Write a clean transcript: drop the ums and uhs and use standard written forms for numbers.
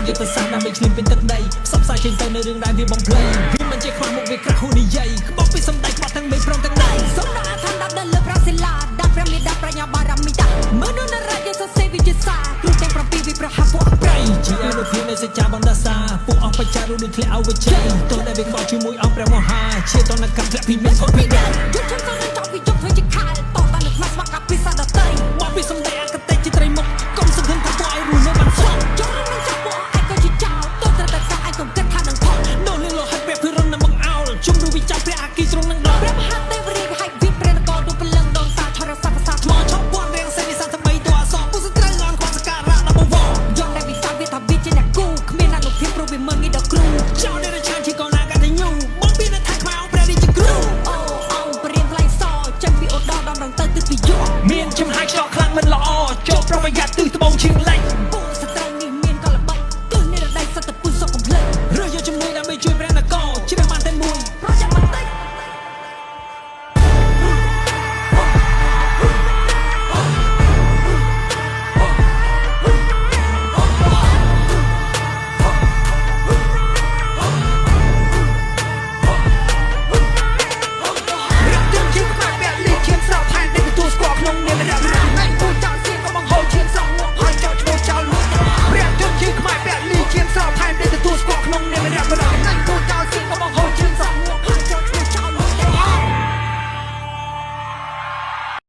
យុទ្ធសាស្ត្រដើម្បីឈ្លានពានទឹកដីផ្សព្វផ្សាយចេញទៅនៅរឿងដែលវាបំភ្លៃវាមិនជាខ្វះមុខវាក្រាស់ហ៊ូនិយាយក្បោះពីសំដែងក្បត់ទាំងមេព្រមទាំងដៃ សូមដល់អាឋានដល់លើប្រាសិលាដល់ព្រះមេដាប្រាជ្ញាបារមីតាមើលនរាជសរសេរវិជាសាគ្រូទាំង7វិប្រហាពួក ប្រៃជាអនុភាពនៃសច្ចាបណ្ដាសាពួកអង្គបច្ចារុដូចធ្លាក់អវិជ្ជាតោះដែលវាក្បត់ជាមួយអង្គព្រះមហាជាតនកម្មធ្លាក់ពីមេឃពី